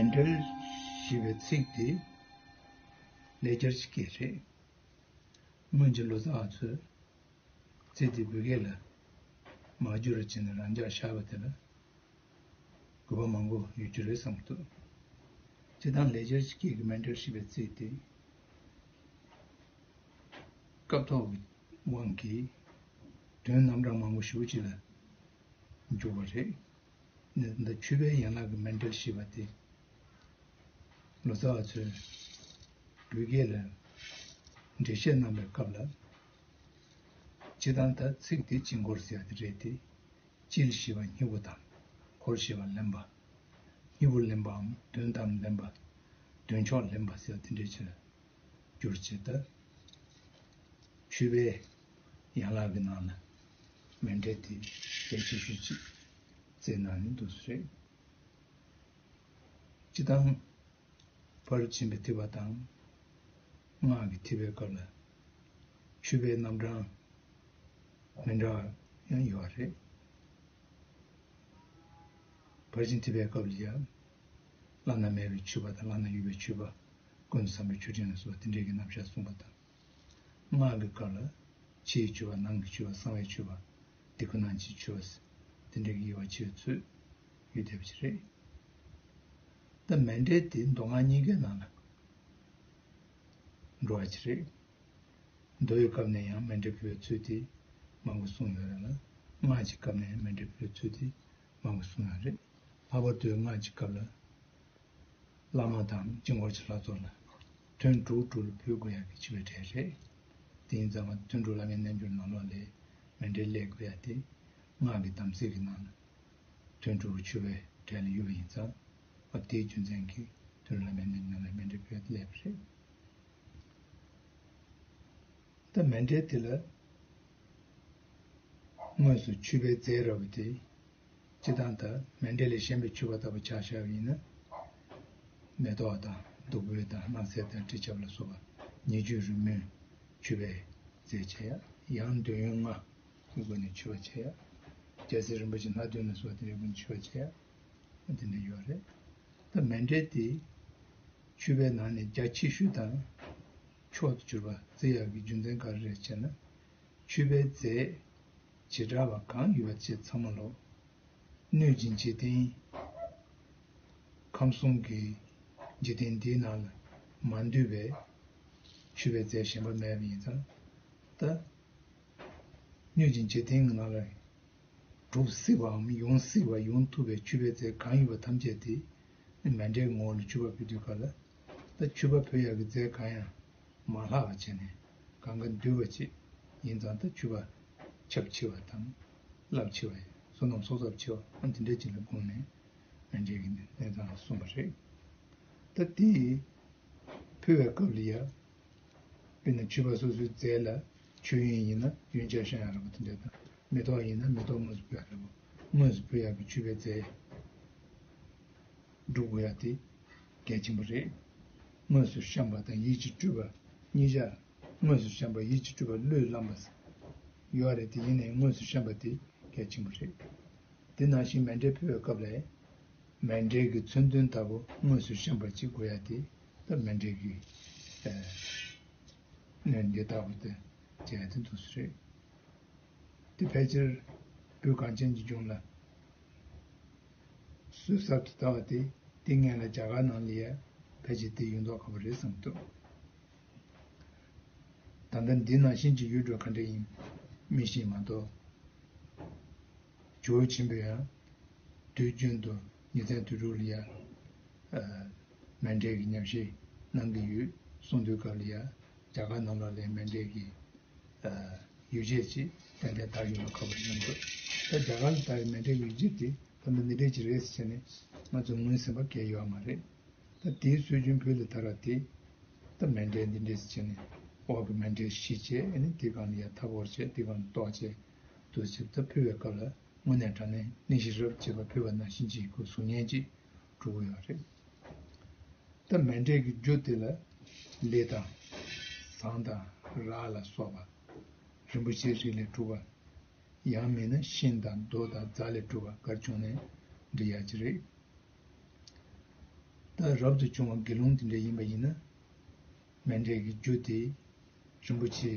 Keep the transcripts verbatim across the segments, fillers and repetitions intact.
མཎྜལ་ཞེས་པའི་ཚིག་དེ་ལེགས་སྦྱར་གྱི་སྐད་རེད། སྔོན་གྱི་ལོ་ཙཱ་བ་ཚོས་ཚིག་དེ་བོད་སྐད་ལ་མར་བསྒྱུར་བྱས་ནས་རང་འཇགས་བཞག་པ་དེ་ལ་དགོས་པ་མང་པོ་ཡོད་རྒྱུ་རེད་བསམ་གྱི་འདུག་སྤྱིར་བཏང་ལེགས་སྦྱར་གྱི་སྐད་ཀྱི་མཎྜལ་ཞེས་པའི་ཚིག་དེ་སྐབས་ཐོག་གི་དབང་གིས་དོན་རྣམ་གྲངས་མང་པོ་ཞེ་པོ་ཅིག་ལ་འཇུག་པ་རེད། འདི་མཆོད་པའི་ཡན་ལག་གི་མཎྜལ་ཞེས་པ་དེ། ལོ་ཙཱ་བ་ཚོས་བོད་སྐད་ལ་འགྲེལ་བཤད་གནང་བའི་སྐབས་ལ། སྤྱིར་བཏང་ད་ཚིག་དེ་དཀྱིལ་འཁོར་ཟེར་ཡ་དེ་རེད་དེ། དཀྱིལ་ཞེས་པ་སྙིང་པོ་དང་། འཁོར་ཞེས་པ་ལེན་པ། སྙིང་པོ་ལེན་པའམ་དོན་དམ་ལེན་པ། དོན་མཆོག་ལེན་པ་ཟེར་བ་དེ་འདྲ་ཅིག་ལ་བསྒྱུར་བྱས་ད། མཆོད་པའི་ཡན་ལག་གི་ནང་ལ་མཎྜལ་དེ་གལ་ཆེ་ཤོས་ཅིག་བརྩིས་གནང་ནས་འདུག་སེ་རེད། སྤྱིར་བཏང་ཕར་ཕྱིན་པའི་ཐེག་པ་དང་སྔགས་ཀྱི་ཐེག་པའི་སྐབས་ལ་མཆོད་པའི་རྣམ་གྲངས་མི་འདྲ་བ་ཡང་ཡོད་པ་རེད། ཕར་ཕྱིན་ཐེག་པའི་སྐབས་ལ་ཡང་བླ་ན་མེད་པའི་མཆོད་པ་དང་བླ་ན་ཡོད་པའི་མཆོད་པ། ཀུན་ཏུ་བཟང་པོའི་མཆོད་སྤྲིན་ལ་སོགས་པ་དེ་འདྲའི་གི་རྣམ་གཞག་གསུངས་པ་དང་། སྔགས་ཀྱི་སྐབས་ལ་ཕྱིའི་མཆོད་པ་ནང་གི་མཆོད་པ་གསང་བའི་མཆོད་པ། འདི་ཁོ་ན་ཕྱིའི་མཆོད་པ་ཟེར་དེ་འདྲའི་གི་དབྱེ་བ་ཕྱེ་བའི་ཚུལ་ཡོད་བསྡད་པ་ཅིག་རེད། ད་མཎྜལ་དེ་མདོ་སྔགས་གཉིས་ཀའི་ནང་ལ་འགྲོ་བ་ཅིག་རེད། མདོ་ཡི་སྐབས་ནས་ཡང་མཎྜལ་ཕུལ་བའི་ཚུལ་དེ་མང་པོ་གསུངས་ཡོད་རེད་ལ། སྔགས་ཀྱི་སྐབས་ནས་ཡང་མཎྜལ་ཕུལ་བའི་ཚུལ་དེ་མང་པོ་གསུངས་ཡོད་རེད། ལྷག་པར་དུ་སྔགས་ཀྱི་སྐབས་ལ་བླ་མ་དང་དཀྱིལ་འཁོར་གྱི་ལྷ་ཚོགས་ལ་ཐུན་དྲུག་དྲུག་ལ་ཕུལ་དགོས་ཡག་གི་མཆོད་པའི་གྲལ་རེད། དེ་ཡིན་ཙང་ཐུན་དྲུག་བླ་མའི་རྣལ་འབྱོར་ནང་ལོགས་ལ་མཎྜལ་སླེབས་དགོས་ཡག་དེ་སྔགས་ཀྱི་དམ་ཚིག་གི་ནང་ལ་ཐུན་དྲུག་གི་མཆོད་པའི་གྲལ་ལ་ཡོད་པ་ཡིན་ཙང་། འོ་དེའི་རྒྱུ་མཚན་གྱིས་ཐུན་དྲུག་བླ་མའི་རྣལ་འབྱོར་ནང་ལ་མཎྜལ་ཕུལ་ཡག་དེ་སླེབས་པ་རེད། ད་མཎྜལ་དེ་ལ་དངོས་སུ་མཆོད་པའི་རྫས་ར་བ་དེ། སྤྱིར་བཏང་ད་མཎྜལ་ལས་གཞན་པའི་མཆོད་པ་ལྟ་བུ་ཆ་བཞག་པ་ཡིན་ན། མེ་ཏོག་དང་བདུག་སྤོས་དང་སྣང་གསལ་དང་དྲི་ཆབ་ལ་སོགས་པ་ཉེར་སྤྱོད་རི་མོའི་མཆོད་པའི་རྫས་བྱས་ཡ། ཡང་འདོད་ཡོན་ལྔ་གི་སྒོ་ནས་མཆོད་པ་བྱས་ཡ། རྒྱལ་སྲས་རིན་པོ་ཆེ་སྣ་བདུན་ལ་སོགས་པ་དེ་འདྲའི་སྒོ་ནས་མཆོད་པ་བྱས་ཡ། དེ་འདྲ་ཡོད་རེད། ད་མཎྜལ་དེ་མཆོད་པའི་ནང་ནས་རྒྱ་ཆེ་ཤོས་དང་མཆོག་ཏུ་གྱུར་པ་བརྩི་ཡག་གི་རྒྱུ་མཚན་ག་རེ་རེད་ཅེ་ན། མཆོད་པའི་རྫས་བྱེ་བྲག་པ་གང་ཡོད་པ་ཆེ་ཚང་མ་ལོ། སྣོད་ཀྱི་འཇིག་རྟེན། ཁམས་གསུམ་གྱི་འཇིག་རྟེན་འདིའི་ནང་ལ་མ་འདུས་པའི་མཆོད་པའི་རྫས་གཞན་པ་མེད་པ་ཡིན་ཙང་། ད་སྣོད་ཀྱི་འཇིག་རྟེན་གྱི་ནང་ལ་གྲུབ་སྲིད་པའམ་ཡོང་སྲིད་པ་ཡོང་ཐུབ་པའི་མཆོད་པའི་རྫས་གང་ཡོད་པ་ཐམས་ཅད་དེ་མཎྜལ་གྱི་ངོ་བོ་ལ་མཆོད་པ་ཕུལ་དུས་སྐབས་ལ། ད་མཆོད་པ་ཕུལ་ཡག་གི་རྫས་གང་ཡང་མ་ལྷག་པ་བྱས་ནས་གང་ག་འདུས་པ་ཅིག་ཡིན་ཙང་། ད་མཆོད་པ་ཁྱབ་ཆེ་བ་དང་རླབས་ཆེ་བ། བསོད་ནམས་གསོག་ཚབས་ཆེ་བ། ཨ་དེ་འདྲ་ཅིག་ལ་དགོངས་ནས་མཎྜལ་གྱི་གནས་སྟངས་ལ་གསུངས་པ་རེད། ད་དེ་ཕུལ་བའི་སྐབས་ལ་ཡ། དཔེར་ན་མཆོད་པ་སོ་སོའི་རྫས་ལ་མཆོད་ཡོན་ཡིན་ན་ཡོན་ཆབ་བཤམས་ཡག་ར་བ་དེ་འདྲ་དང་། མེ་ཏོག་ཡིན་ན་མེ་ཏོག་དངོས་སུ་ཕུལ་ཡག་ར་བ། དངོས་སུ་ཕུལ་ཡག་གི་མཆོད་པའི་རྫས་སྒྲུབ་དགོས་ཡག་དེ་གལ་ཆེན་པོ་རེད། དངོས་སུ་བཤམས་པ་དང་ཡིད་ཀྱིས་སྤྲུལ་པ་གཉིས་ཆར། དངོས་སུ་བཤམས་པ་ཡིད་ཀྱིས་སྤྲུལ་པ་བློས་བླངས་པ་ཡོད་རེད་དེ། ཡིན་ནའི་དངོས་སུ་བཤམས་པ་དེ་གལ་ཆེན་པོ་རེད། དེ་ནང་བཞིན་མཎྜལ་ཕུལ་བའི་སྐབས་ལ་མཎྜལ་གྱི་མཚོན་དོན་ལྟ་བུ་དངོས་སུ་བཤམས་པ་གཅིག་དགོས་ཡག་དེ་ད་མཎྜལ་གྱི་ཨ་གནད་འདི་ལྟ་བུ་དེ་བྱས་ཏེ་འདུག་སེ་རེད། དེ་ཕལ་ཆེར་བོད་གངས་ཅན་གྱི་ལྗོངས་ལ་སྲོལ་གསར་དུ་དར་བ་དེ། དེ་སྔོན་ལ་རྒྱ་གར་ནང་ལ་ཡ་ཕལ་ཆེར་དེ་ཡོད་མདོག་ཁ་པོ་རེད་བསམ་འདུག་ད་ལྟ་འདི་ནང་བཞིན་གྱི་ཡུལ་གྲུ་ག་འདྲ་ཡིན་མི་ཤེས་མ་གཏོགས། ཇོ་བོ་ཆེན་པོས་ཡང་དུས་རྒྱུན་དུ་ཉིན་མཚན་དུས་དྲུག་ལ་ཡ་ཨ་མཎྜལ་གྱི་ཉམས་བཞེས་གནང་གི་ཡོད་གསུངས་དུས་སྐབས་ལ་ཡ། རྒྱ་གར་ནང་ལོགས་ལ་མཎྜལ་གྱི་ཨ་ཡོ་བྱད་ཅིག་ཏན་ཏན་དར་ཡོད་པ་ཁ་པོ་ཡིན་འདུག་ད་རྒྱ་གར་ལ་དར་བའི་མཎྜལ་གྱི་ཡོ་བྱད་དེ་ད་ལྟ་འདི་འདྲས་ཅིག་རེད་ཟེར་ནས་ང་ཚོ་ངོས་ཟིན་པ་གལ་ཡོད་མ་རེད། ད་དེའི་སྲོལ་རྒྱུན་བོད་ལ་དར་བ་དེ། ད་མཎྜལ་འདི་འདྲས་ཟེར་བྱས་ནས་འོག་གི་མཎྜལ་བཞི་བྱས། ཨ་ནི་དེའི་སྒང་ལ་ཡ་ཐབ་འོར་བྱས། དེའི་སྒང་ལ་ཏོག་བྱས། དུ་བྱས། ད་ཕུལ་བའི་སྐབས་ལ་དངོས་གནས་དྲང་གནས་གླེང་གཞི་རབ་བྱེད་པ་ཕུལ་བ་ནང་བཞིན་གྱི་གོ་གཟུགས་བརྙན་ཅིག་གྲུབ་ཀྱི་ཡོད་རེད། ད་མཎྜལ་གྱི་རྒྱུ་དེ་ལ་ལས་དང་ཟངས་དང་རག་ལ་སོགས་པ་རིན་པོ་ཆེའི་རིགས་ལས་གྲུབ་པ། ཡང་མིན་ན་ཤིང་དང་རྡོ་དང་རྫ་ལས་གྲུབ་པ་ག་རེ་བྱུང་ནའི་འདི་ཡག་ཅིག་རེད། ད་རབ་ཏུ་བྱུང་བ་དགེ་སློང་དེ་འདྲ་ཡིན་པ་ཡིན་ན། མཎྜལ་གྱི་རྒྱུ་དེ་རིན་པོ་ཆེ་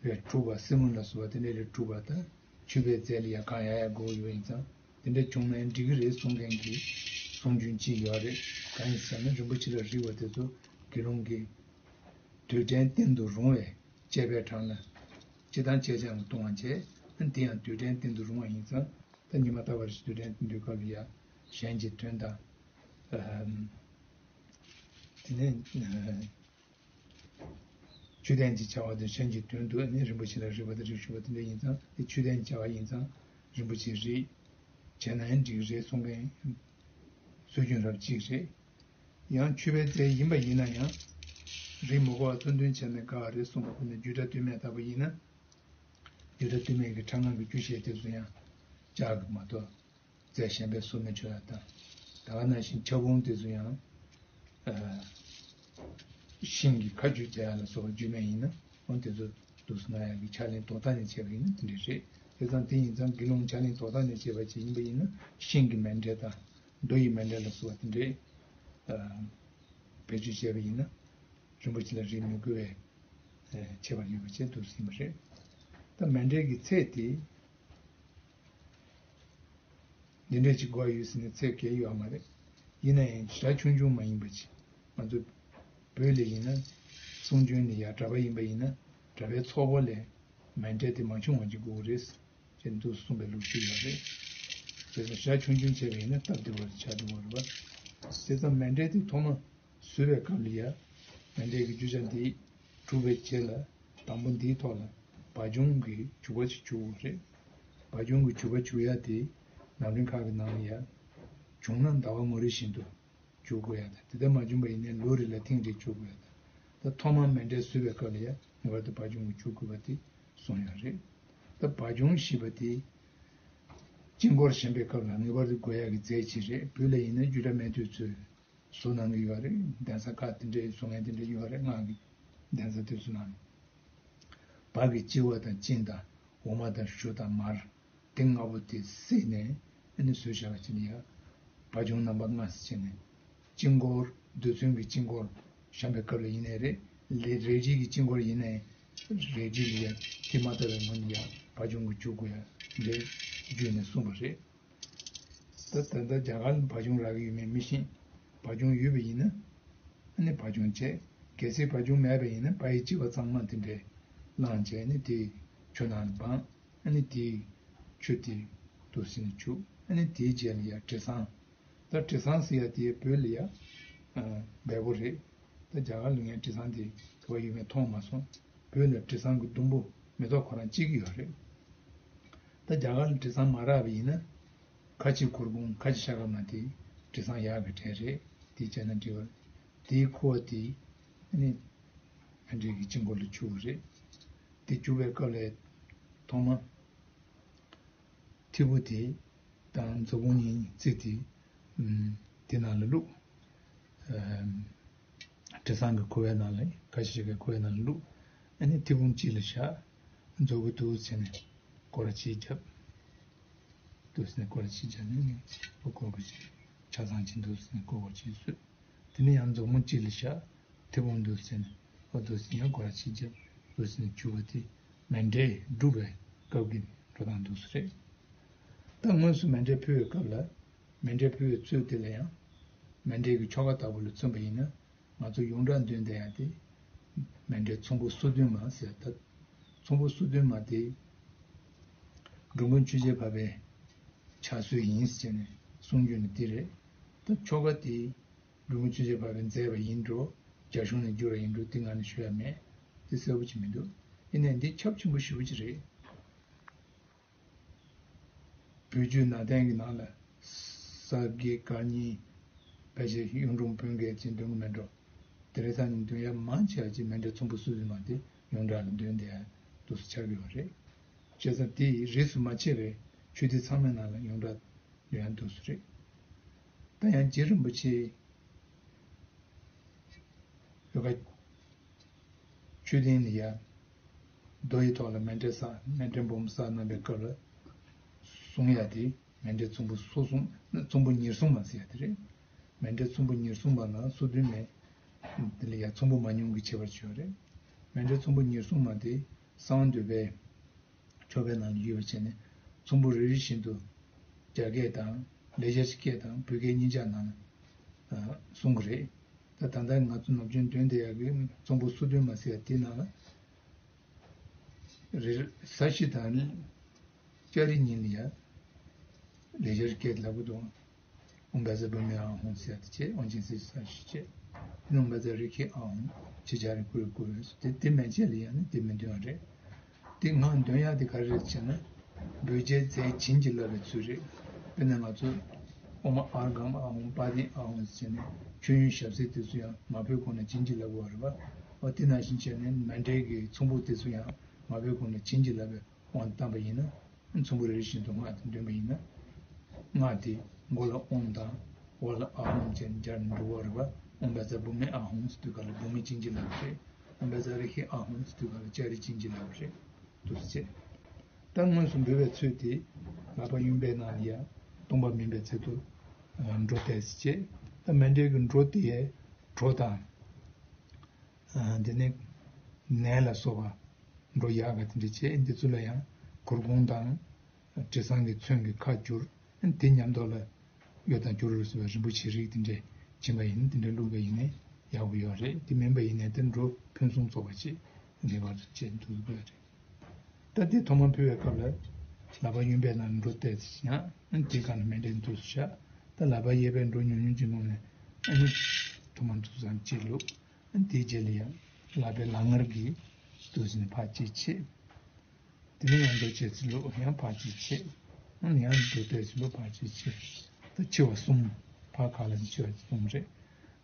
ལས་གྲུབ་པ། སེ་མོན་ལ་སོགས་པ་དེ་འདྲ་ལས་གྲུབ་པ་དང་། མཆོད་པའི་རྫས་ལ་ཡང་གང་ཡང་ཡང་དགོས་ཡོད་ཡིན་ཙང་། དེ་འདྲ་བྱུང་ན་ཡང་འགྲིག་གི་རེད་གསུང་མཁན་གྱི་གསུང་རྒྱུན་གཅིག་ཡོད་རེད། གང་ཡིན་ཟེར་ན། རིན་པོ་ཆེ་ལ་རིགས་པ་དེ་ཚོ་དགེ་སློང་གི་རྡུལ་ཕྲན་བསྟན་དུ་རུང་བའི་དཔྱད་པའི་གྲངས་ལ་སྤྱི་དང་དཔྱད་བྱ་ལ་ལྟུང་བ་བྱས། དེ་ཡང་རྡུལ་ཕྲན་བསྟན་དུ་རུང་བ་ཡིན་ཙང་། ད་ཉི་མ་རྟག་པར་རྡུལ་ཕྲན་བསྟན་དུས་སྐབས་ལ་ཡང་གཞན་གྱི་དོན་དང་། ཨ། དེ་ནས་ཨ། ཆོས་ལྡན་གྱི་བྱ་བ་དེ་གཞན་གྱི་དོན་དུ་ནི་རིན་པོ་ཆེ་ལ་རིགས་པ་དང་རིགས་ཞུགས་པ་དེ་འདྲ་ཡིན་ཙང་། དེ་ཆོས་ལྡན་གྱི་བྱ་བ་ཡིན་ཙང་རིན་པོ་ཆེའི་རིགས་བྱས་ན་ཡང་འགྲིག་རེད་གསུང་མཁན་སྲོལ་རྒྱུན་རབ་གཅིག་རེད། ཡང་མཆོད་པའི་རྫས་ཡིན་པ་ཡིན་ན་ཡང་། རིགས་མི་དགོས་པ་མཚོན་དོན་བྱས་ན་དགའ་བ་རེད་གསུངས་པ་ཁོ་ནས་རྒྱུད་གྲྭ་སྟོད་སྨད་ལྟ་བུ་ཡིན་ན། རྒྱུད་གྲྭ་སྟོད་སྨད་ཀྱི་ཕྲེང་སྒང་གི་རྒྱུད་བཤད་དེ་ཚོ་ཡང་བཅག་གི་མ་གཏོགས། རྫས་གཞན་པའི་བཟོ་མི་ཆོག་ཡ་དང་། ད་ག་ནང་བཞིན་ཕྱ་སྤུང་དེ་ཚོ་ཡང་། ཨ། ཤིང་གི་ཁ་རྒྱུད་བྱ་ཡ་ལ་སོགས་པ་རྒྱུད་སྨད་ཡིན་ན། འོ་དེ་ཚོ་འདུག་སེ་གནང་ཡ་གི་ཕྱག་ལེན་དོ་བདག་ནས་བྱས་པ་ཡིན་ན་དེ་འདྲ་རེད། དེ་ཙང་དེ་ཡིན་ཙང་དགེ་སློང་ཕྱག་ལེན་དོ་བདག་ནས་བྱས་པ་ཅིག་ཡིན་པ་ཡིན་ན། ཤིང་གི་མཎྜལ་དང་རྡོ་ཡི་མཎྜལ་ལ་སོགས་པ་དེ་འདྲའི། ཨ། བེད་སྤྱོད་བྱས་པ་ཡིན་ན། རིན་པོ་ཆེ་ལ་རིགས་མི་དགོས་པའི་ཁྱད་པར་ཡོད་པ་བཅས་འདུག་སེ་ཡིན་པ་རེད། ད་མཎྜལ་གྱི་ཚད་དེ། འདི་འདྲ་ཅིག་དགོས་ཡོད་ཟེར་ནས་ཚད་བཀལ་ཡོད་མ་རེད། ཡིན་ན་ཡང་ཞག་ཆུང་ཆུང་མ་ཡིན་པ་ཅིག་ང་ཚོ་བོད་ལ་ཡིན་ན། གསུང་རྒྱུན་ལ་ཡ་གྲྭ་པ་ཡིན་པ་ཡིན་ན། གྲྭ་པའི་ཚོགས་པ་ལས་མཎྜལ་དེ་མ་ཆུང་བ་ཅིག་དགོས་རེད་ཅེས་འདུག་གསུངས་པའི་ལུགས་སྲོལ་ཡོད་རེད། བྱས་ཙང་ཞག་ཆུང་ཆུང་བྱས་པ་ཡིན་ན་སྟབས་བདེ་བ་རེད། ཆགས་བདེ་བ་རེད་པ། བྱས་ཙང་མཎྜལ་དེ་ཐོག་མ་བཟོས་པའི་སྐབས་ལ་ཡ། མཎྜལ་གྱི་རྒྱུ་ཆ་འདི་གྲུབ་པའི་རྗེས་ལ། དང་པོ་འདིའི་ཐོག་ལ་བ་བྱུང་གི་བྱུག་པ་ཅིག་བྱུག་དགོས་རེད། བ་བྱུང་གི་བྱུག་པ་བྱུག་ཡ་དེ་ནམ་རིང་ཁ་གི་ནང་ལ་ཡ། བྱུང་ན་ཟླ་བ་ངོ་རེ་བཞིན་དུ་བྱུག་དགོས་ཡ་དང་། དེ་ལྟར་མ་བྱུང་བ་ཡིན་ན་ལོ་རེ་ལ་ཐེངས་རེ་བྱུག་དགོས་ཡ་དང་། ད་ཐོག་མར་མཎྜལ་བཟོས་པའི་སྐབས་ལ་ཡ་ངེས་པར་དུ་བ་བྱུང་གི་བྱུག་དགོས་པ་དེ་གསུངས་ཡོད་རེད། ད་བ་བྱུང་ཞེས་པ་དེ་དཀྱིལ་འཁོར་བཞེངས་པའི་སྐབས་ལ་ངེས་པར་དུ་དགོས་ཡ་གི་རྫས་ཅིག་རེད། བོད་ལ་ཡིན་ན་རྒྱུད་གྲྭ་སྨད་སྟོད་ཚོས་བཟོ་གནང་གི་ཡོད་རེད། གདན་ས་ཁག་དེ་འདྲའི་བཟོ་མཁན་དེ་འདྲ་ཡོད་རེད། སྔགས་ཀྱི་གདན་ས་དེ་ཚོ་ནང་། བ་གི་ལྕི་བ་དང་གཅིན་དང་འོ་མ་དང་གཞུ་དང་མར། དེ་ལྔ་པོ་དེ་བསྲེས་ནས་ཨ་ནི་བཟོས་བཞག་པ་ཅིག་ཡ། བ་བྱུང་རྣམ་པ་ལྔ་ཟེར་བྱས་ནས། དཀྱིལ་འཁོར། རྡུལ་ཚོན་གྱི་དཀྱིལ་འཁོར་བཤམས་པའི་སྐབས་ལ་ཡིན་ནའི་རེད། ལས་རས་བྲིས་ཀྱི་དཀྱིལ་འཁོར་ཡིན་ནའི་རས་བྲིས་ལ་ཡ་དེ་མ་ལྟ་བའི་ངང་ནས་ཡ་བ་བྱུང་གི་བྱུག་དགོས་ཡ་ལས་བརྒྱུད་ནས་གསུངས་པ་རེད། ད་ད་ལྟ་རྒྱ་གར་ལ་བ་བྱུང་རག་གི་ཡོད་མེད་མི་ཤེས། བ་བྱུང་ཡོད་པ་ཡིན་ན་ཨ་ནི་བ་བྱུང་བྱས། གལ་སྲིད་བ་བྱུང་མེད་པ་ཡིན་ན་བ་ཡི་ལྕི་བ་གཙང་མ་དེ་འདྲས་བླངས་བྱས་ནས་དེ་ཆུ་ནང་ལ་སྦངས། ཨ་ནི་དེའི་ཆུ་དེ་འདུག་སེ་ནས་བྱུག་ཨ་ནི་དེའི་རྗེས་ལ་ཡ་དྲི་བཟང་། ད་དྲི་བཟང་ཟེར་ཡ་དེ་བོད་ལ་ཡ་འབེལ་པོ་རེད། ད་རྒྱ་གར་ལ་ངས་དྲི་བཟང་དེ་ག་པར་ཡོད་མེད་མཐོང་མ་སོང་། བོད་ལ་དྲི་བཟང་གི་ཟླུམ་པོ་མེ་ཏོག་ཁོ་རང་གཅིག་ཡོད་རེད། ད་རྒྱ་གར་ལ་དྲི་བཟང་མ་རག་པ་ཡིན་ན། ཁ་ཆེ་གུར་གུམ། ཁ་ཆེ་ཤ་སྐམ་ལ་དེ་དྲི་བཟང་ཡག་གི་གྲས་རེད། དེ་བྱས་ན་འགྲིག་པ་རེད། དེའི་ཁུ་བ་དེ་ནི་མཎྜལ་གྱི་དཀྱིལ་འཁོར་ལ་བྱུག་པ་རེད། དེ་བྱུག་པའི་སྐབས་ལ་ཐོག་མ་ཐིགས་པོ་དེ་དང་མཛོ་སྒོང་གཉིས་བརྩིགས་ཏེ། ཨུམ། དེ་ནང་ལ་བླུགས། ཨུམ། དྲི་བཟང་གི་ཁུ་བའི་ནང་ལ། ཁ་ཤས་ཀྱི་ཁུ་བའི་ནང་ལ་བླུགས། ཨ་ནི་ཐིགས་བུམ་གཅིག་ལ་བཞག་མཛུབ་གུ་འདུག་སེ་བྱས་ནས་སྐོར་ར་གཅིག་བརྒྱབ། འདུག་སེ་བྱས་ནས་སྐོར་ར་གཅིག་བརྒྱབ་ནས་ནི་སྐོར་སྐོར་གཅིག་ཆ་ཚང་གཅིག་འདུག་སེ་བྱས་ནས་སྐོར་སྐོར་གཅིག་བཟོས། དེ་ནས་ཡང་མཛུབ་མོ་གཅིག་ལ་བཞག་ཐིགས་བུམ་འདུག་སེ་བྱས་ནས་འོ་འདུག་སེ་ཡང་སྐོར་ར་གཅིག་བརྒྱབ། འདུག་སེ་བྱས་ནས་བྱུག་པ་དེ་མཎྜལ་སྒྲུབ་པའི་སྐབས་ཀྱི་འགྲོ་སྟངས་འདུག་སེ་རེད། ད་དངོས་སུ་མཎྜལ་ཕུལ་བའི་སྐབས་ལ། མཎྜལ་ཕུལ་བའི་ཚུལ་དེ་ལ་ཡང་། མཎྜལ་གྱི་ཆོ་ག་ལྟ་བུ་ལ་མཚོན་པ་ཡིན་ན། ང་ཚོ་ཡོངས་གྲགས་འདོན་བསྡད་ཡ་དེ། མཎྜལ་ཚོམ་བུ་སོ་བདུན་མ་ཟེར། ད་ཚོམ་བུ་སོ་བདུན་མ་དེ་འགྲོ་མགོན་ཆོས་རྒྱལ་འཕགས་པའི་ཕྱག་སྲོལ་ཡིན་ཟེར་ནས་གསུང་རྒྱུ་ནི་དེ་རེད། ད་ཆོ་ག་དེ་འགྲོ་མགོན་ཆོས་རྒྱལ་འཕགས་པས་མཛད་པ་ཡིན་འགྲོ། རྒྱ་གཞུང་ནས་བསྒྱུར་བ་ཡིན་འགྲོ། དེ་ང་ནས་ཞུ་ཡ་མེད། དེ་གསལ་པོ་ཅིག་མི་འདུག་ཡིན་ནའི་འདི་ཁྱབ་ཆེན་པོ་ཞེ་པོ་ཅིག་རེད། བོད་བརྒྱུད་ནང་བསྟན་གྱི་ནང་ལ་ས་དགེ་བཀའ་རྙིང་ཕལ་ཆེར་གཡུང་དྲུང་བོན་བརྒྱད་ཅེས་འདོན་གྱི་མེད་འགྲོ། དེ་རིང་སང་ཉིན་འདོན་ཡ་མང་ཆེ་བ་ཅིག་མཎྜལ་ཚོམ་བུ་སོ་བདུན་མ་དེ་ཡོངས་གྲགས་ལ་འདོན་བསྡད་ཡ་འདུག་སེ་ཆགས་ཀྱི་ཡོད་རེད། བྱས་ཙང་དེ་ཡི་རིས་སུ་མ་ཆད་པའི་ཆོས་སྡེ་ཚང་མའི་ནང་ལ་ཡོངས་གྲགས་འདོན་ཡ་འདུག་སེ་རེད། ད་ཡང་རྗེ་རིན་པོ་ཆེ་བོད་ཁ་ཆོས་སྡིངས་ལ་ཡ་རྡོ་ཡི་ཐོག་ལ་མཎྜལ་བསགས། མཎྜལ་སྦོམ་བསགས་གནང་པའི་སྐབས་ལ་གསུང་ཡ་དེ་མཎྜལ་ཚོམ་བུ་སོ་གསུམ། ཚོམ་བུ་ཉེར་གསུམ་མ་ཟེར་ཡ་དེ་རེད། མཎྜལ་ཚོམ་བུ་ཉེར་གསུམ་པ་ལ་སོ་བདུན་མའི་དེ་ལ་ཡང་ཚོམ་བུ་མང་ཉུང་གི་ཁྱད་པར་ཡོད་རེད། མཎྜལ་ཚོམ་བུ་ཉེར་གསུམ་པ་དེ་གསང་འདུས་པའི་ཆོ་གའི་ནང་ལ་ཡོད་པ་བྱས་ནས་ཚོམ་བུ་རེ་རེ་བཞིན་དུ་རྒྱ་སྐད་དང་ལེགས་སྦྱར་གྱི་སྐད་དང་བོད་སྐད་གཉིས་ཆ་ནང་ལ་གསུང་གི་རེད། ད་ད་ལྟ་ང་ཚོ་ནམ་རྒྱུན་འདོན་བསྡད་ཡག་གི་ཚོམ་བུ་སོ་བདུན་མ་ཟེར་ཡ་དེ་ནང་ལ་རེ་ས་བཞི་དང་ལྕགས་རི་གཉིས་ལ་ཡ་ལེགས་སྦྱར་སྐད་ལབ་གི་འདུག་ཨོཾ་བཛྲ་བྷཱུ་མི་ཨཱཿཧཱུྃ་ཟེར་ཡ་དེ་བྱས། ཨོཾ་ཆེན་སྲིད་ཞི་ས་བཞི་བྱས། ཨོཾ་བཛྲ་རེ་ཁེ་ཨཱཿཧཱུྃ་ཆེ་ཆ་རེ་ཀུ་རེ་ཀུ་རེ་ཟེར་དེ་དེ་མན་ཆད་ལ་ཡ་ནི་དེ་མི་འདོན་པ་རེད། དེ་སྔགས་འདོན་ཡག་དེ་ག་རེ་རེད་ཟེར་ན། འབོད་རྒྱལ་རྫས་བྱིན་གྱིས་བརླབས་པའི་ཚུལ་རེད། དཔེར་ན་ང་ཚོ་ཨོཾ་ཨརྒྷཾ་ཨཱཿཧཱུྃ་པཱ་ཏིཾ་ཨཱཿཧཱུྃ་ཟེར་ནས་མཆོད་ཡོན་ཞབས་བསིལ་དེ་ཚོ་ཡང་མ་ཕུལ་གོང་ནས་བྱིན་གྱིས་བརླབས་པ་རེད་པ། འོ་དེ་ནང་བཞིན་བྱས་ནས་མཎྜལ་གྱི་ཚོམ་བུ་དེ་ཚོ་ཡང་མ་ཕུལ་གོང་ནས་བྱིན་གྱིས་བརླབས་པའི་དབང་བཏང་པ་ཡིན་ན། ཚོམ་བུ་རེ་རེ་བཞིན་དུ་སྔགས་དེ་འདོན་པ་ཡིན་ན། སྔགས་དེ་མགོ་ལ་ཨོཾ་དང་། འོག་ལ་ཨཱཿཧཱུྃ་བྱས་ནས་སྦྱར་ནས་འགྲོ་དགོས་རེད་པ། ཨོཾ་བཛྲ་བྷཱུ་མི་ཨཱཿཧཱུྃ་ཟེར་དུས་སྐབས་ལ་བྷཱུ་མི་བྱིན་གྱིས་བརླབས་པ་རེད། ཨོཾ་བཛྲ་རེ་ཁེ་ཨཱཿཧཱུྃ་ཟེར་དུས་སྐབས་ལ་ལྕགས་རི་བྱིན་གྱིས་བརླབས་པ་རེད། འདུག་སེ་བྱས། ད་དངོས་སུ་འབོད་པའི་ཚུལ་དེ་ལག་པ་གཡོན་པའི་ནང་ལ་ཡ་སྟོང་པ་མིན་པའི་ཚུལ་དུ་འགྲོ་བསྡད་ཟེར་བྱས། ད་མཎྜལ་གྱི་འགྲོ་དེ་ཡའི་གྲོགས་དང་། དེ་ནས་ནས་ལ་སོགས་པ་འགྲོ་ཡག་ག་དེ་འདྲ་བྱས། འདི་ཚོ་ལ་ཡང་གུར་གུམ་དང་དྲི་བཟང་གི་ཚོན་གྱིས་ཁ་བསྒྱུར། དེ་མཉམ་དུ་ལ་གཡོ་དང་སྐྱུ་རུ་སོགས་པའི་རིན་པོ་ཆེ་རིགས་དེ་འདྲས་བྱིན་པ་ཡིན་ན་དེ་འདྲ་བླུགས་པ་ཡིན་ནའི་ཡག་པོ་ཡོད་རེད། དེ་མིན་པ་ཡིན་ནའི་དེ་འགྲོ་ཕུན་སུམ་ཚོགས་པ་ཅིག་ངེས་པར་དུ་བྱེད་འདུག་དགོས་རེད། ད་དེ་ཐོག་མར་ཕུལ་བའི་སྐབས་ལ་ལག་པ་གཡོན་པའི་ནང་འགྲོ་བསྡད་ཡང་དེའི་སྒང་ལ་མཎྜལ་འདུག་སེ་བཞག་ད་ལག་པ་གཡས་པས་འགྲོ་ཉུང་ཉུང་ཅིག་བླུགས་ནས་ཨ་ནི་ཐོག་མར་འདུག་སེ་ཅིག་བླུགས། དེའི་རྗེས་ལ་ཡང་ལག་པའི་ལག་ངར་གྱིས་འདུག་སེ་ནས་ཕར་གཅིག་ཕྱེ། དེ་ནས་ཡང་འགྲོ་བྱས་ཚུར་ལོག་ཡང་ཕར་གཅིག་ཕྱེ། ཨ་ནི་ཡང་འགྲོ་བསྡད་ཚུར་ལོག་ཕར་གཅིག་ཕྱེ། ད་ཕྱེ་བ་གསུམ། ཕར་ཁ་ལ་ཕྱེ་བ་གསུམ་རེད།